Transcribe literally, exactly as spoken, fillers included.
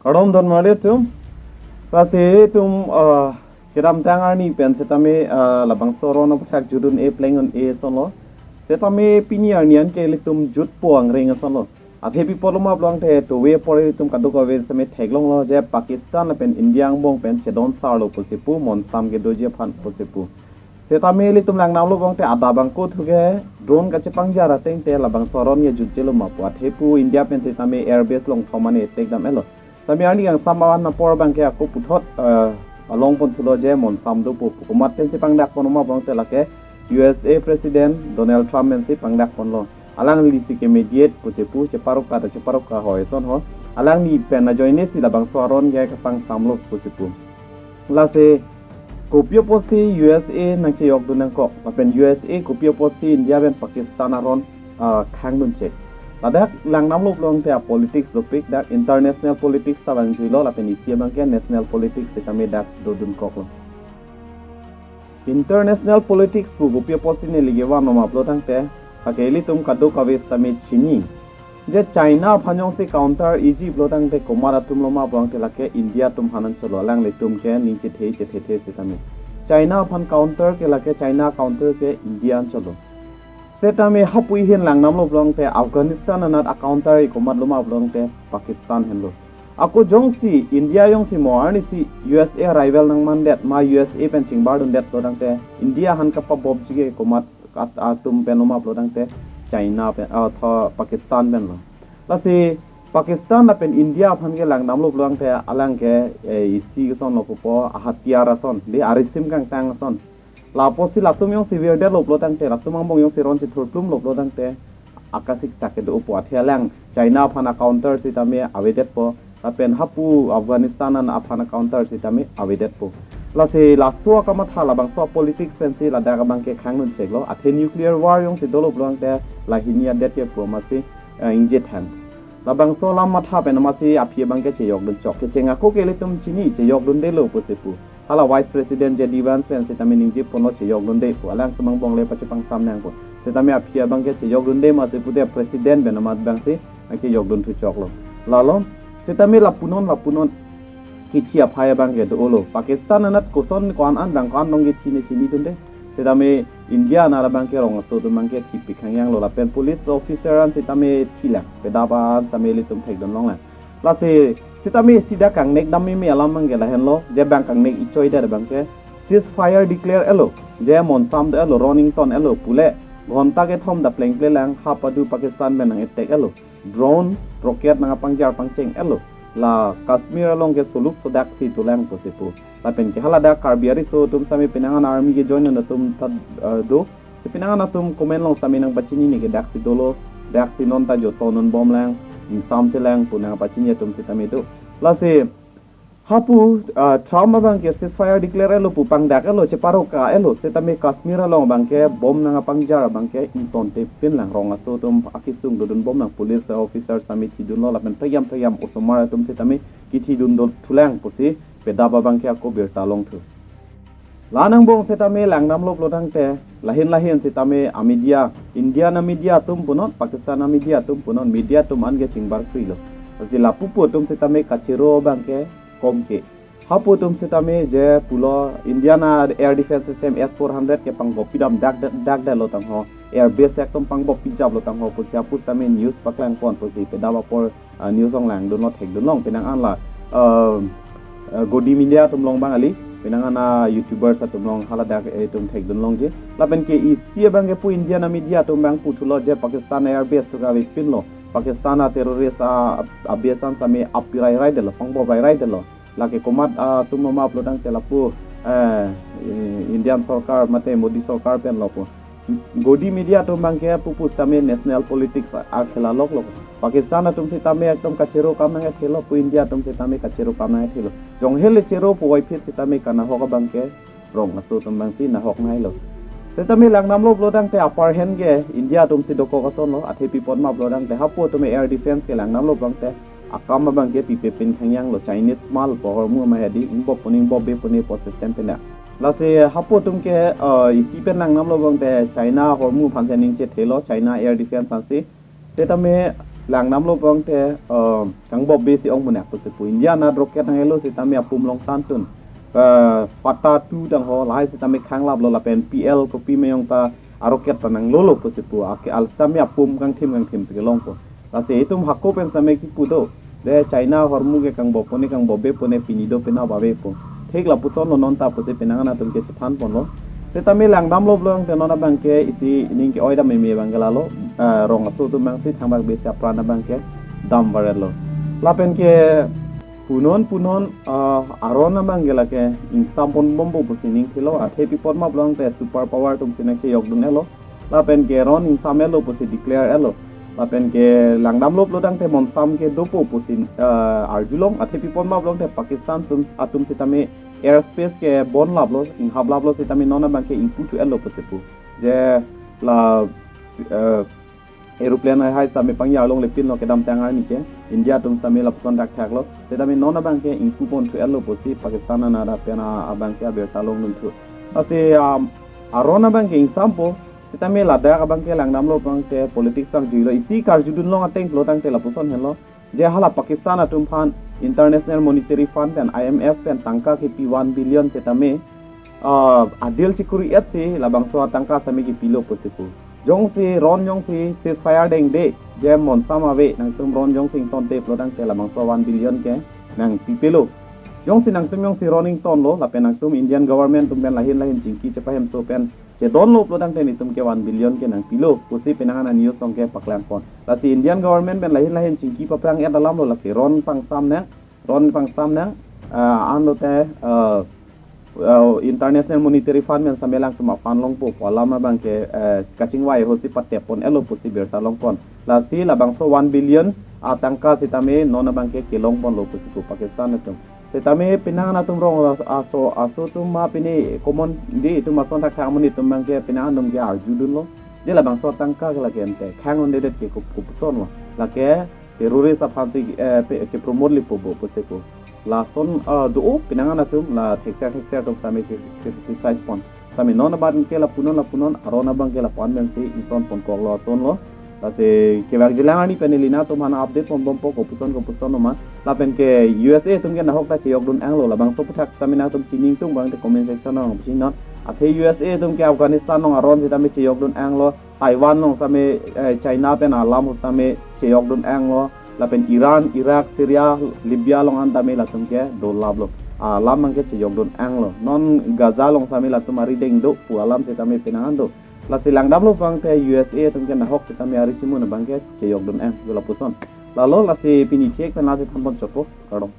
Kardom don mare tum. Lasi tum, ah, kedamtang arni pen setame, ah, labangso aron aputhak jut un-e pleng un-e asonlo. Setame pini arni anke ilitum jutpo angreng asonlo. Athe pi apotlo ma pulo tangte tove apor ilitum kadokave setame theklonglo je Pakistan lapen India angbong pen chedon sarlo pusi pu, monsam kedoji aphan pusi pu. Setame ilitum langdamlo pulo tangte adap angko thu ke drone kachepangjar ateng te labangso aron ke jutjelo ma pu, athe pu India pen setame airbase along thom an attack dam-etlo. Setame arni kangsam an apor abangke ako puthot, eh, along pon thulo je monsam dopo pu. Komat pensi pangdak pon ma pulo tangte lake U S A President Donald Trump pensi pangdak ponlo. Alanglisi ke mediate pusi pu, cheparoka ta cheparoka hoi ason ho. Alangli pen ajoine si labangso aron ke kepangsamlo pusi pu. Lasi kopi apotsi U S A nangchejokdun nangkok, lapen U S A kopi apotsi India pen Pakistan aron, ah, khangdun chek. Ladak langdamlo pulo tangte a politics dopik, dak international politics ta abang juilo, lapen isi abangke national politics setame dak dodun koklo. International politics pu kopi apotsi neli kevan ma pulo tangte, lake ilitum kadokave setame chini je China aphan jongsi counter iji pulo tangte komat atumlo ma pulo tangte lake India atum aphan anchotlo, alanglitum ke ning chethe chethethe setame. China aphan counter ke lake China counter ke India anchotlo. Setame hapu ahin langdamlo pulo tangte Afghanistan anat a counter ke komatlo ma pulo tangte Pakistan henlo. Ako jongsi India jongsi mo arnisi U S A rival nangmandet ma U S A pen chingbardundet pulo tangte India aphan kapabopji ke komat at-, atum penlo ma pulo tangte China pen, ah, tho Pakistan penlo. Lasi Pakistan lapen India aphan ke langdamlo pulo tangte alang ke, eh, isi asonlo pupo, a hatiyar ason, de arisim kangtang ason. Lapusi latum jongsi virdetlo pulo tangte, latum angbong jongsi ron chethurplumlo pulo tangte, akasik sak kedo-opo, athe alang China aphan a counter setame avedetpo, lapen hapu Afghanistan an aphan a counter setame avedetpo. Lasi laso akamatha labangso politics pensi ladak abangke khangdun cheklo, athe nuclear war jongsi dolo pulo tangte lahini adet ke pu amatsi, eh, ingjit han. Labangso alam matha pen amatsi aphi abangke chejokdun chok. Kecheng ako ke ilitum chini chejokdundelo pusi pu. Hala Vice President J D Vance pen setame ningje ponlo chejokdunde pu. Alangtum angbong le pachepangsam nangpo. Setame aphi abangke chejokdunde masi pute President pen amat abangsi nangchejokdun thuchoklo. Lalo setame lapunon lapunon kithi aphai abangke dolo. Pakistan anat koson ko-an an bang ko-an long kithi ne chinidunde. Setame India anat abangke rong aso atum abangke thipik hangyanglo, lapen police officer an setame thilang, pedap an setame ilitum thekdun longlang. Lasi setame sida kangnek dam meme alam abangke lahenlo, je bang kangnek ichoidet abangke ceasefire declare-etlo, je monsam do-etlo, ron ington-etlo pule ghonta kethom ta plengple lang, hapadu Pakistan pen nang attack-etlo, drone, rocket nangpangjar pangcheng-etlo, la Kashmir along ke soluk sodak si dolang pusi pu. Lapen ke haladak Karbi ariso atum setame penang an army ke join atum ta, eh, do. Si penang an atum comment along setame nangpachinine ke daksi dolo, daksi non ta joto non bomlang, ingsamselang pu nangpachini atum setame do. Lasi hapu, ah, Trump abangke ceasefire declare-etlo pu pangdak-etlo, cheparoka-etlo, setame Kashmir along abangke bom nangpangjar abangke ingtonte pinlang, rong aso atum akesung dodun bomlang, police officer setame thidunlo lapen theyam theyam osomar atum setame kithidun dothulang pusi pedap abangke ako birta longthu. La angbong setame langdamlo pulo tangte, lahin lahin setame a media, Indian a media atum punon, Pakistan a media atum punon, media atum anke chingbarkrilo. Lasi lapu pu atum setame kachero abangke komke. Hapu atum setame je pulo Indian a air defense system S four hundred ke pangbop pidam dak dak dak lo tangho, air base atum pangbop pijaplo tangho pusi hapu setame news paklang pon pusi pedap apor, ah, news along langdunlo, thekdunlong penang an la, ah, ah, Godi Media atum along abang kali, penang an a YouTubers atum along haladak, eh, atum thekdunlongji. Lapen ke isi abangke pu Indian a media atum abang puthulo je Pakistan air base thu kavepinlo, Pakistan a terrorist a, a base an setame api rairaidetlo, pangbop rairaidetlo. Lake komat, ah, atumlo ma pulo tangte lapu, eh, Indian sorkar mate Modi sorkar penlo pu. Godi Media atum abangke pupu setame national politics a, akhela loklo. Pakistan atum setame ekdom kachero kam nangkethelo pu, India atum setame kachero kam nangkethelo. Jonghel le chero puvoiphit setame kanahok abangke rong aso atum abangsi nahok nailo. Setame langdamlo pulo tangte upper hand ke India atumsi dokok asonlo, athe pi apot ma pulo tangte hapu atum air defense ke langdamlo pulo tangte akam abangke pipe pin khangyanglo, Chinese mal pu ahormu amahedi ingbop pune ingbopbe pune pu system pina. Lasi hapu atum ke, eh, isi pen langdamlo pulo tangte China ahormu aphansi aning chethelo, China air defense ansi. Setame Langdamlo pulote, eh, kangbobe si ong punek pusi pu. India anat rocket nang elo sitame apum long tantun. Eh, Fateh two tangho lahai sitame khanglaplo lapen P L kopi meyong ta a rocket ta nanglolo pusi pu. Ake al sitame apum kangthim kangthim si kelongpo. Lasi itum hako pen sitame kipu do. De China ahormu ke kangbob pone kangbobe pone pini do penap ave pu. Thik lapusonlo non ta pusi penang an atum ke chethan ponlo. Sitame langdamlo pulote non abang ke isi ning ke-oi dam meme abang ke lalo, eh, rong aso atum abang si thangbak besi apran abang ke dam varelo. Lapen ke punon punon, ah, aron abang ke lake ingsam ponbompo pusi ning thilo, athe pi apot ma pulote super power atum si nangcheyok dun elo. Lapen ke ron ingsam elo pusi declare elo. Lapen ke langdamlo pulo tangte monsam ke dopo pusi, eh, arjulong, athe pi apot ma pulote Pakistan atum, atum sitame airspace ke bon laplo, inghap laplo sitame non abang ke ingpu thu elo pusi pu. Je la, eh, aeroplane hai sitame pangjarlongle pinlo kedamtang arni ke, India atum sitame lapuson thakthaklo. Sitame non abang ke ingpu pon thu elo pusi Pakistan anat pen abang ke abirta longdun thu. Lasi, um, aron abang ke ingsampo, sitame ladak abang ke langdamlo pulote politics tang juilo, isi karjudun long ateng pulo tangte lapuson henlo. Je hala Pakistan atum aphan International Monetary Fund pen I M F pen tangka kipi one billion sitame, ah, adil chikuri et si labangso atangka sitame kipilo pusi pu. Jongsi ron jongsi ceasefire dengde, je monsam ave, nangtum ron jongsi ingtonte pulo tangte labangso one billion ke nangpipelo. Jongsi nangtum jongsi ron ingtonlo, lapen nangtum Indian government atum pen lahin lahin chingki chepahemso pen chedonlo pulo tangte netum ke one billion ke nangpilo pusi penang an a-news along ke paklang pon. Lasi Indian government pen lahin lahin chingki paprang et alamlo, lasi ron pangsam nang, ron pangsam nang, ah, anlote, ah, ah, International Monetary Fund pen sitame langtum aphan longpo pu alam abang ke, eh, kachingvai ahut si patep pon elo pusi birta long pon. Lasi labangso one billion atangka sitame non abang ke kelong ponlo pusi pu Pakistan atum. Sitame penang an atum rong aso, aso atum ma pine common di itum ason thakthak amonit atum abang ke penang an atum ke arjudunlo. Je labangso atangka ke lake ante khang undedet ke kup-, kupusonlo. Lake terrorist aphan si, eh, pe-, ke promote lipo bo pusi pu. Lason, eh, do penang an atum la thekser thekser atum sitame ke, ke criticize pon. Sitame non abang ke lapunon lapunon, aron abang ke lapu-an pensi ington ponkoklo asonlo. Lasi kevang jilang arni pen neli nangtum aphan update ponbompo kopuson kopuson oma. Lapen ke U S A atum ke nahok ta cheyok dun anglo, labangso aphuthak sitame nangtum chiningtung abang te comment section along pachini non. Athe U S A atum ke Afghanistan along aron sitame cheyok dun anglo, Taiwan along sitame, eh, China pen alam sitame cheyok dun anglo. Lapen Iran, Iraq, Syria, Libya along an tame latum ke dolaplo. Alam abang ke cheyok dun anglo. Non Gaza along sitame latum ari deng do pu alam sitame penang an do. Lasi langdamlo pulote U S A atum ke nahok sitame ari chimun abang ke cheyok dun ang. Yo lapuson. Lalo lasi pini thek pen lasi than pon chotpo. Kardom.